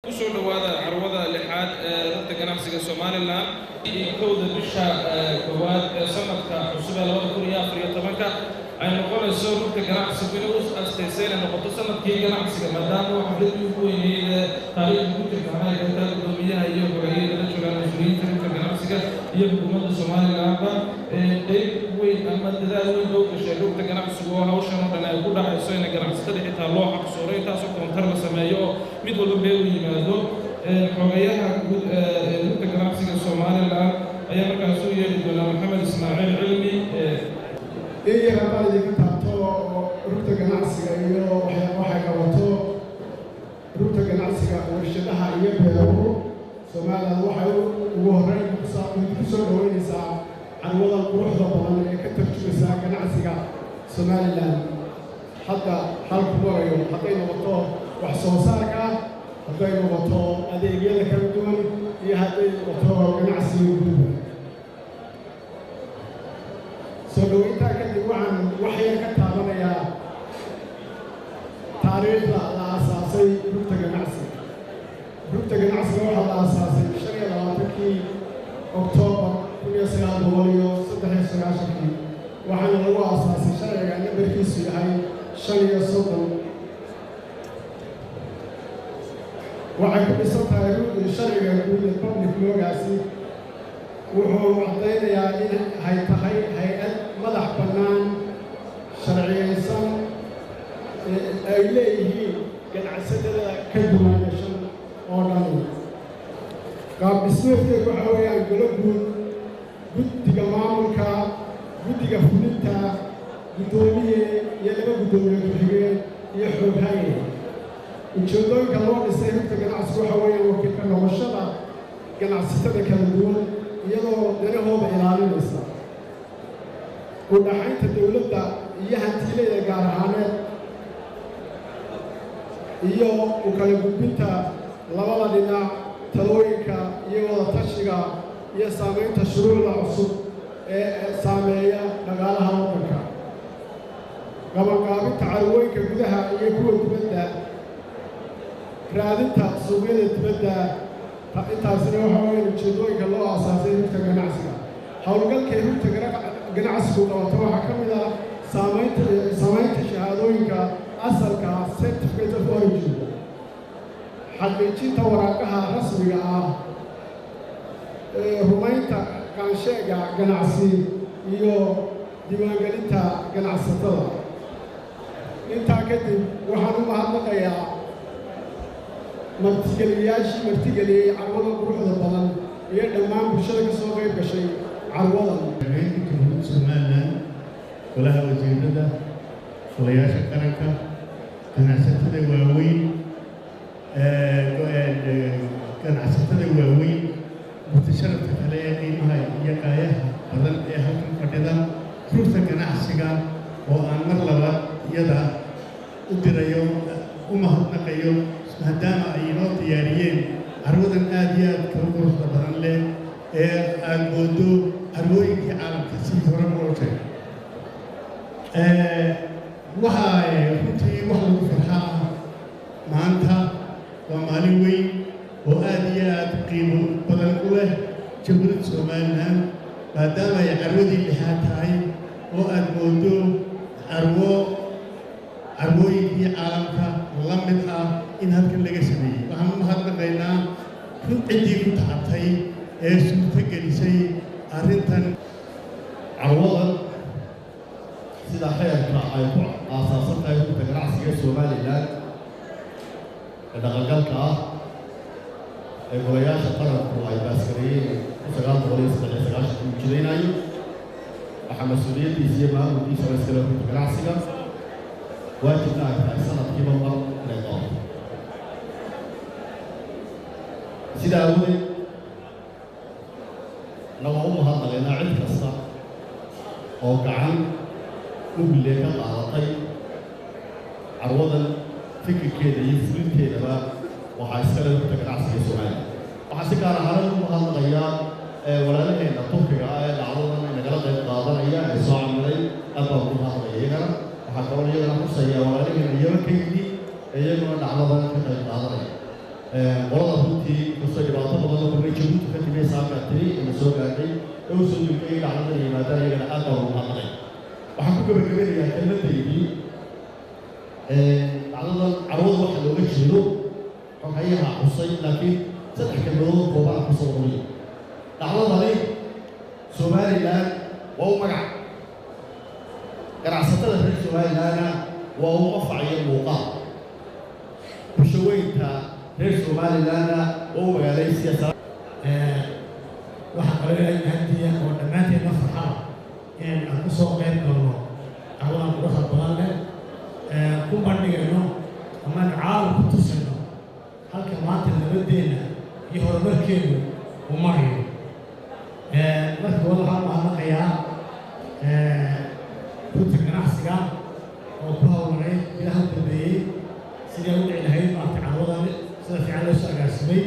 Kusoo dhowaada carwada lixaad ee Rugta Ganacsiga Somaliland iyo 1-da bisha koowaad ee sanadka cusub ee 2014-ka ay noqonayso Rugta Ganacsigu inay u asteysay inay noqoto sanadkii ganacsiga, maadaama xafladii ugu weyneyd ee taariikhda ku jirta ay kartaa. Guddoomiyaha iyo xogeeyada la joogaan, mas-uuliyiinta Rugta Ganacsiga iyo xukuumadda Somalilandba qeyb weyn ama dadaal weyn loo gashay Rugta Ganacsigu oo hawshan oo dhan ay ku dhacayso inay ganacsatada xitaa loo xaqsooro, intaasoo koontar la sameeyo oo mid walba meel u yimaado. Xogeyaha guud ee Rugta Ganacsiga Somaliland ayaa markaas u yeedhi doonaa Maxamed Ismaaciil Cilmi. In yar haddaan idinka taabto Rugta Ganacsiga iyo waxay qabato. Rugta Ganacsiga, Warshadaha iyo Beeruhu Somaliland waxay ugu horreyn ku soo dhoweynaysaa carwadan quruxda badan ee ka tarjumaysaa ganacsiga Somaliland hadda halku marayo, hadday noqoto wax soo saarka, hadday noqoto adeegyada kala duwan iyo hadday noqoto ganacsiga guduba. Soo dhoweyntaa kadib, waxaan wax yar ka taabanayaa taariikhda la aasaasay Rugta Ganacsiga. Rugta Ganacsiga waxaa la aasaasay 25-kii Oktoobar 1993-kii, waxaana lagu aasaasay sharciga nambarkiisu yahay 35. Waxay ku dhisan tahay sharciga guud ee public law-gaasi. Wuxuu caddaynayaa in ay tahay hay-ad madax bannaan, sharciyaysan, ay leeyihiin ganacsatada ka duwan gashan oo dhani. Qaab dhismeedkeedu waxa weeyaan golo guud, guddiga maamulka, guddiga fulinta, guddoomiye iyo laba guddoomiye ku-xigeen iyo xooghaye. Ujeeddooyinka loo dhisay Rugta Ganacsigu waxa weeyaan wakiilka noqoshada ganacsatada kala duwan iyadoo danahooda ilaalinaysa, u dhaxaynta dowladda iyo hantiileyda gaar ahaaneed, iyo u kala gudbinta labada dhinac talooyinka iyo wada tashiga iyo saamaynta shuruucda cusub ee saameeya dhaqaalaha waddanka, qabanqaabinta carwooyinka gudaha iyo kuwa dibadda, raadinta suuqyada dibadda. Intaasina waxa weeyaan ujeeddooyinka loo aasaasay Rugta Ganacsiga. Howlgalkay Rugta Ganacsigu qabato waxaa ka mid ah saamaynta shahaadooyinka asalka, certificate of origin, xaqiijinta waraaqaha rasmiga ah, rumaynta qaansheega ganacsi iyo diiwaangelinta ganacsatada. Intaa kadib, waxaan u mahadnaqayaa martigeliyayaashii martigeliyey carwadan quruxda badan iyo dhammaan bulshada ka soo qayb gashay carwadan. Haweenka Jamhuuriyadda Somaliland, golaha wasiirada, golayaasha qaranka, ganacsatada waaweyn, ganacsatada waaweyn, mutasharafta kale ee qiimaha iyo qaayaha badan ee halkan fadhida, Rugta Ganacsiga oo aan mar labaad iyada u dirayo, u mahadnaqayo maadaama ay inoo diyaariyeen carwadan aad iyo aad kaba quruxda badan leh ee aad moodo carwooyinkii caalamka sidii hore loo sheegay. Waxaa runtii wax lagu farxaa ah, maanta waa maalin weyn oo aad iyo aad qiimo badan u leh Jamhuuriyadda Somaliland, maadaama ay carwadii lixaad tahay oo aad moodo carwooyinkii caalamka la mid ah in halkan laga sameeyey. Waxaan u mahadnaqaynaa ciddii ku tacabtay ee suurto gelisay arrintan. Carwadan, sida xeerka ay ku aasaasan tahay Rugta Ganacsiga ee Somaliland ee dhaqangalka ah ee golayaasha qaranku ay baaskareeyeen 1993 uu jidaynayo, waxaa mas-uuliyaddiisa iyo maamulkiisa oo iskale Rugta Ganacsiga, waajibna ay tahay sanadkiiba mar inay qabato. Sidaa awadeed, nagoo u mahadnaqaynaa cid kasta oo gacan mugle ka qaadatay carwadan fikirkeeda iyo fulinteedaba, waxaa iskale Rugta Ganacsiga Soomaaliya. Waxaa si gaar ahaan ugu mahadnaqayaa walaalaheenna Turkiga ah ee dhacdadan inagala qayb qaadanaya ee soo camiray. Aad baan ugu mahadnaqaya iyagana. Waxaa kaloo iyagana xusaya walaalaheenna Yeman ka yimi ee iyaguna dhacdadan ka qayb qaadanaya. Qolada runtii kastoo dhibaato badan la kulmay, Jabuuti ka timay, saakaa tiri la soo gaadhay ee u soo jirtay dhacdadan yimaadaan, iyagana aad baan ugu mahadnaqay. Waxaan ku gabagabanayaa kelmadaydii dhacdadan carwada waxa looga jeedo xoghayaha xusay, laakiin saddex kelmadood koobaan ku soo ururiya. Dhacdadani Somaliland waa u magac, ganacsatada reer Somalilandna waa u qafac iyo muuqaal, bulshaweynta reer Somalilandna waa u magaalaysiya. Waxaa kaloo Ilaahay mahadiya oo dhammaanteen la farxada inaan aan ku soo qayb galno carwadan quruxda badan leh, ku bandhigayno amaan caalam ku tusayno halka maanta nabadeenna iyo horumarkeenu uu marayo. Marka koowaad waxaan mahadnaqayaa Rugta Ganacsiga oo ku hawlanay bilaha u dambeeyey sidii ay u dhici lahayd maaragtay carwadani.